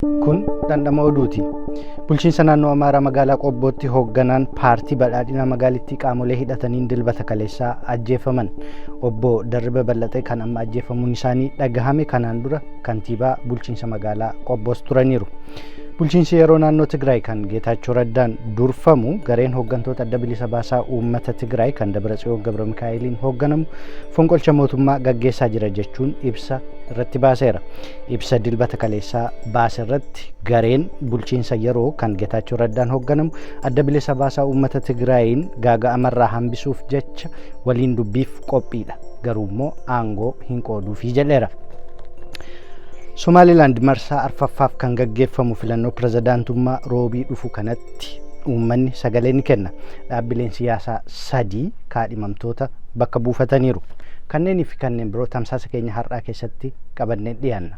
Kun dhandhama oduuti. Bulchiinsa naannoo Amaaraa magaalaa Qobbootti hoogganaan paartii badhaadhinaa magaalittii qaamolee hidhataniin Dilbata kaleessaa ajjeefaman. Obbo Darriba Ballaxee kan amma ajjeefamuun isaanii dhagahame kanaan dura kantiibaa bulchiinsa magaalaa Qobboos turaniiru. Bulchiinsi yeroo naannoo Tigraay kan Geetaachoo Raddaan durfamu gareen hooggantoota Adda Bilisa Baasaa Uummata Tigraay kan Dabratsiyoon Gabra Mikaa'eliin hoogganamu fonqolcha mootummaa gaggeessaa jira jechuun ibsa irratti baaseera. Ibsa Dilbata kaleessaa baase irratti gareen bulchiinsa yeroo kan Getaachoo Raddaan hoogganamu Adda Bilisa Baasaa Uummata Tigraayiin gaaga'amarraa hambisuuf jecha waliin dubbiif qophiidha. Garuu immoo aangoo hin qooduufi jedheera. Somaalilaand marsaa arfaffaaf kan gaggeeffamu filannoo pirezidaantummaa Roobii dhufu kanatti uummanni sagalee ni kenna. Dhaabbileen siyaasaa sadii kaadhimamtoota bakka buufataniiru. Kanneenii fi kanneen biroo tamsaasa keenya har'aa keessatti qabannee dhiyaanna.